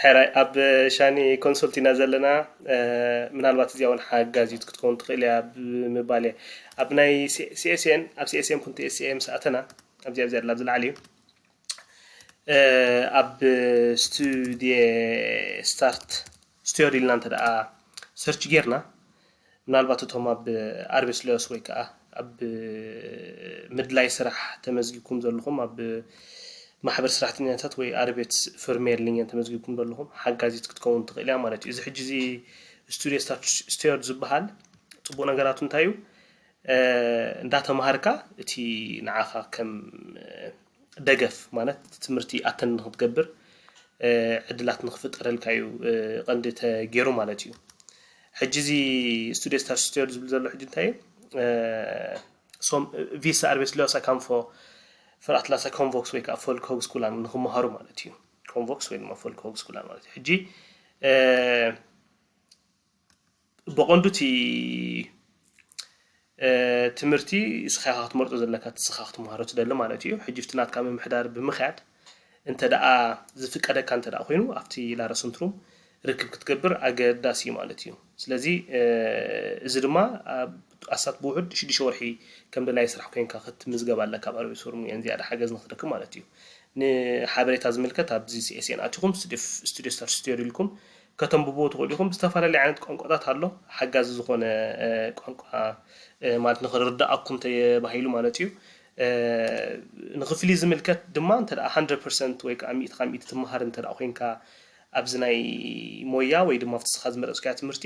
ሕራይ ኣብ ሻኒ ኮንሶልት ኢና ዘለና። ምናልባት እዚኣ እውን ሓጋዚት ክትከውን ትኽእል እያ ብምባል እየ። ኣብ ናይ ሲኤስኤን ኣብ ሲኤስኤን ኩንቲ ኤስኤም ሰኣተና ኣብዚኣ ኣብዚኣ ኣብዚ ላዕሊ እዩ። ኣብ ስቱዲየ ስታርት ስቱዲዮ ኢልና እንተ ደኣ ሰርች ጌርና ምናልባት እቶም ኣብ ኣርቤስለዮስ ወይ ከዓ ኣብ ምድላይ ስራሕ ተመዝጊብኩም ዘለኹም ኣብ ማሕበር ሰራሕተኛታት ወይ ኣርቤት ፈርሜርሊንገን ተመዝጊብኩም ዘለኹም ሓጋዚት ክትከውን ትኽእል እያ ማለት እዩ። እዚ ሕጂ እዚ ስቱዲዮ ስታርት ስቱዲዮ ዝበሃል ፅቡቅ ነገራቱ እንታይ እዩ? እንዳተምሃርካ እቲ ንዓኻ ከም ደገፍ ማለት ትምህርቲ ኣተን ንክትገብር ዕድላት ንክፍጠረልካ እዩ ቀንዲ ተገይሩ ማለት እዩ። ሕጂ እዚ ስቱዲዮ ስታርት ስቱዲዮ ዝብል ዘሎ ሕጂ እንታይ እዩ? Som vissa arbetslösa kan få för att läsa komvux ወይ ከዓ ፎልክ ሆግስኩላን ንክመሃሩ ማለት እዩ። ኮምቮክስ ወይ ድማ ፎልክ ሆግስኩላን ማለት እዩ። ሕጂ ብቐንዱ እቲ ትምህርቲ እስኻ ክትመርጦ ዘለካ እስኻ ክትመሃሮ ትደሊ ማለት እዩ። ሕጂ እቲ ናትካ ምምሕዳር ብምኽያድ እንተ ደኣ ዝፍቀደካ እንተ ደኣ ኮይኑ ኣብቲ ላረሰንትሩም ርክብ ክትገብር ኣገዳሲ እዩ ማለት እዩ። ስለዚ እዚ ድማ ኣሳት ብውሑድ ሽዱሽተ ወርሒ ከም ደላይ ስራሕ ኮይንካ ክትምዝገብ ኣለካ ኣብ ኣርቤት ሶርሙ እየን ዝያዳ ሓገዝ ንክትረክብ ማለት እዩ። ንሓበሬታ ዝምልከት ኣብዚ ሲኤስኤን ኣቲኹም ስቱዲዮ ስታር ስቱዲዮ ኢልኩም ከተንብብዎ ትኽእሉ ኢኹም። ብዝተፈላለየ ዓይነት ቋንቋታት ኣሎ። ሓጋዚ ዝኾነ ቋንቋ ማለት ንክርዳኣኩም ተባሂሉ ማለት እዩ። ንክፍሊ ዝምልከት ድማ እንተ ሓደ ፐርሰንት ወይ ከዓ ሚእቲ ካብ ሚእቲ ትመሃር እንተ ኮይንካ ኣብዚ ናይ ሞያ ወይ ድማ ኣብቲ ስኻ ዝመረፅካዮ ትምህርቲ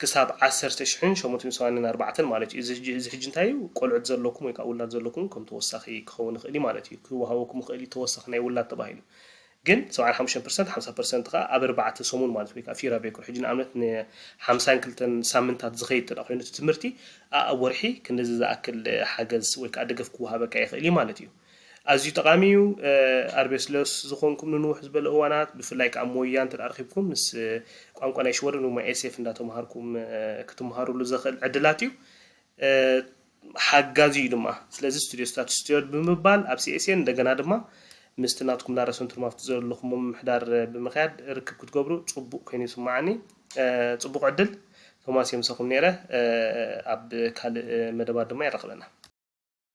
ክሳብ ዓሰርተ ሽሕን ሸሞንተ ሚእትን ሰማንያን ኣርባዕተን ማለት እዩ። እዚ ሕጂ እንታይ እዩ? ቆልዑት ዘለኩም ወይ ከዓ ውላድ ዘለኩም ከም ተወሳኺ ክኸውን ይኽእል እዩ ማለት እዩ። ክወሃበኩም ይኽእል እዩ ተወሳኺ ናይ ውላድ ተባሂሉ። ግን ሰብዓን ሓሙሽተን ፐርሰንት ሓምሳ ፐርሰንት ከዓ ኣብ ኣርባዕተ ሰሙን ማለት ወይ ከዓ ፊራ ቤኩር ሕጂ ንኣብነት ንሓምሳን ክልተን ሳምንታት ዝኸይድ ተዳ ኮይኑ እቲ ትምህርቲ ኣብ ወርሒ ክንደዚ ዝኣክል ሓገዝ ወይ ከዓ ደገፍ ክወሃበካ ይኽእል እዩ ማለት እዩ። ኣዝዩ ጠቓሚ እዩ። ኣርቤስለስ ዝኾንኩም ንንውሕ ዝበለ እዋናት ብፍላይ ከዓ ሞያ እንተ ረኺብኩም ምስ ቋንቋ ናይ ሽወደን ወይ ኤስኤፍ እንዳተምሃርኩም ክትምሃሩሉ ዘኽእል ዕድላት እዩ። ሓጋዚ እዩ ድማ። ስለዚ ስቱዲዮ ስታርት ስቱዲዮ ብምባል ኣብ ሲኤስኤን እንደገና ድማ ምስቲ ናትኩም ላረሰንትሩም ኣብቲ ዘለኹም ምምሕዳር ብምኽያድ ርክብ ክትገብሩ ፅቡቅ ኮይኑ ይስማዓኒ። ፅቡቅ ዕድል። ቶማስ የምሰኹም ነይረ። ኣብ ካልእ መደባት ድማ የራኽበና።